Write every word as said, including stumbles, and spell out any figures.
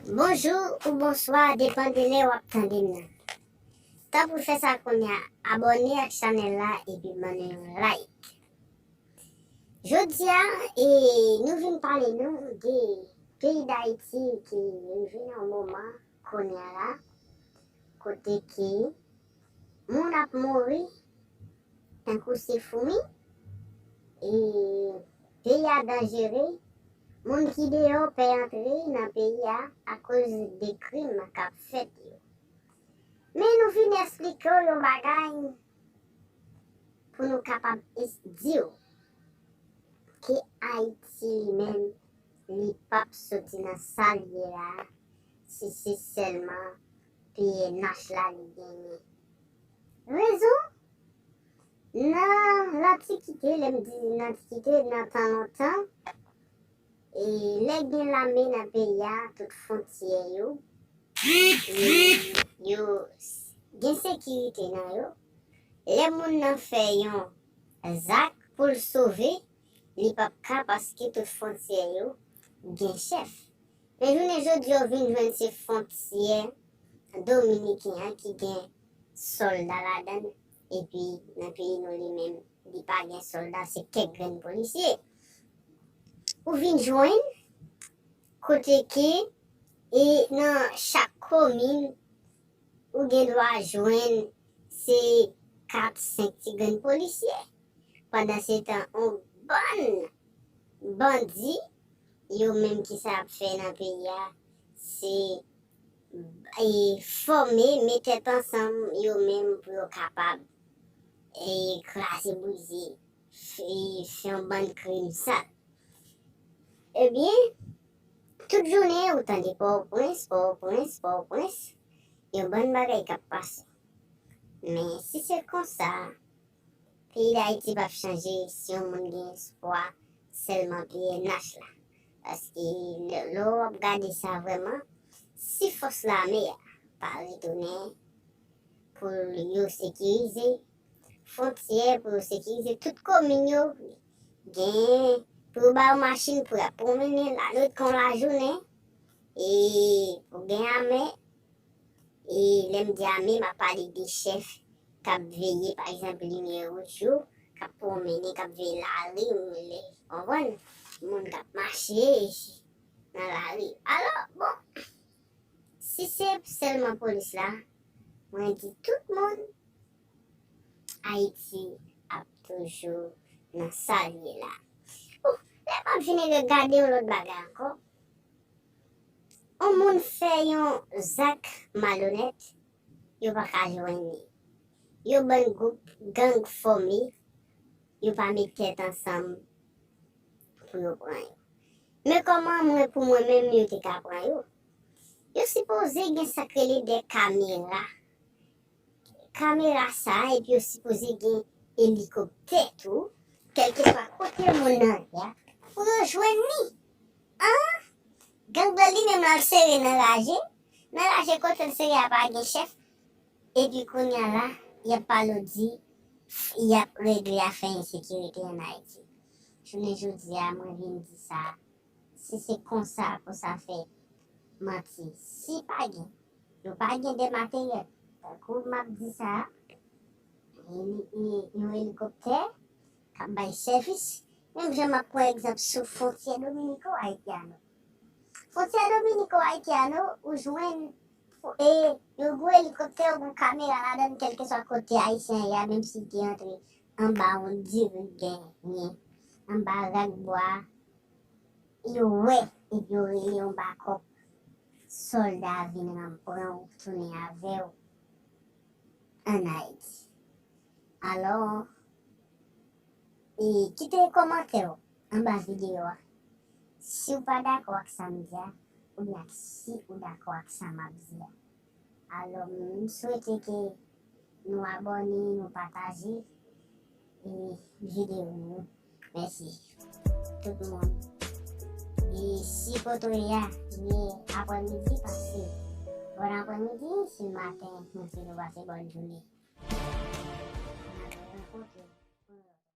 Bonjou ou bonswa, depann de lè w ap tande m nan. Tanpri fè sa kounye a, abòne ak chanèl la epi ban nou yon like. Jodi a, e, nou vin pale nou de peyi Dayiti ki rive nan moman kounye a la, kote ke moun ap mouri tankou se foumi, e peyi a danjere, moun ki deyò pè antre nan peyi a akoz de krim k ap fèt yo. Men nou vin eksplike w yon bagay pou nou kapab es-, di w ke Ayiti li menm, li p ap soti nan sa l ye la, si se sèlman P N H la li genyen. Rezon? Nan lantikite, lè m di lantikite, nan tan lontan, e lè gen lame nan peyi a, tout fwontyè yo, yo, yo gen sekirite nan yo. Lè moun nan fè yon zak pou l sove, li p ap ka paske tout fwontyè yo gen chèf. Men jounen jodi a, w vin jwenn se fwontyè dominiken an ki gen sòlda ladan l, epi nan peyi nou li menm, li pa gen sòlda, se kèk grenn polisye. Ou vin jwenn kote ke, e nan chak komin, ou gen dwa jwenn se kat, senk ti grenn polisye. Pandansetan, yon bann bandi, yo menm ki sa ap fè nan peyi a, se, e, fòme, met tèt ansanm yo menm pou yo kapab, e, kraze brize, fè, fè yon bann krim sal. Ebyen, tout jounen ou tande Pòtoprens, Pòtoprens, Pòtoprens, yon bann bagay k ap pase. Men si se konsa, peyi Dayiti p ap chanje si yon moun gen espwa sèlman P N H la. Paske lè, lè w ap gade sa vrèman, si fòs lame a pa retounen pou yo sekirize fwontyè, pou yo sekirize tout komin yo, gen pou yo ba yo machin pou y ap pwonmennen lannuit kon lajounen, e pou gen ame, e lè m di ame, m ap pale de chèf k ap veye, pa egzanp, limyè wouj yo, k ap pwonmennen, k ap veye lari, w konprann? Moun k ap mache nan lari. Alò, bon, si se sèlman polis la, mwen di tout moun, Ayiti ap toujou nan sa l ye la. Bon, lè m ap vin regade yon lòt bagay ankò, yon moun fè yon zak malonèt, yo pa ka jwenn li. Yon bann gwoup gang fòme, yo pa met tèt ansanm pou yo pran yo. Men kòman mwen, pou mwen menm, yo te ka pran yo? Yo sipoze gen sa k rele de kamera. Kamera sa a, epi yo sipoze gen elikoptè tou, kèlkeswa kote moun nan ye a, pou yo jwenn li. An? Gang lan li menm l al sere nan raje, nan raje kote l sere a pa gen chèf, epi kounye a la, y ap pale w di, y ap regle afè ensekirite ann Ayiti. Jounen jodi a, mwen vin di sa, si se konsa pou sa fèt, manti. Si pa gen, yo pa gen de materyèl. Tankou m ap di sa, e, e, yon elikoptè k ap bay sèvis, menm jan m ap pran egzanp sou fwontyè Dominico Haitiano. Fwontyè Dominico Haitiano, ou jwenn, e, yon gwo elikoptè, yon gwo kamera ladan l, kèlkeswa kote ayisyen an ye a, menm si l te antre anba yon diri genyen, anba rak bwa, yo wè, epi yo rele yon bakòp sòlda vin pran w, tounen avè w ann Ayiti. Alò, e, kite kòmantè w anba videyo a. Si w pa dakò ak sa m di a, oubyen ak si ou dakò ak sa m ap di a. Alò, m swete ke nou abòne, nou pataje, e, videyo nou yo. Mèsi tout moun. E si kote w ye a, li aprèmidi, pase bòn aprèmidi, si maten, mwen swete w pase bòn jounen. N ap rankontre.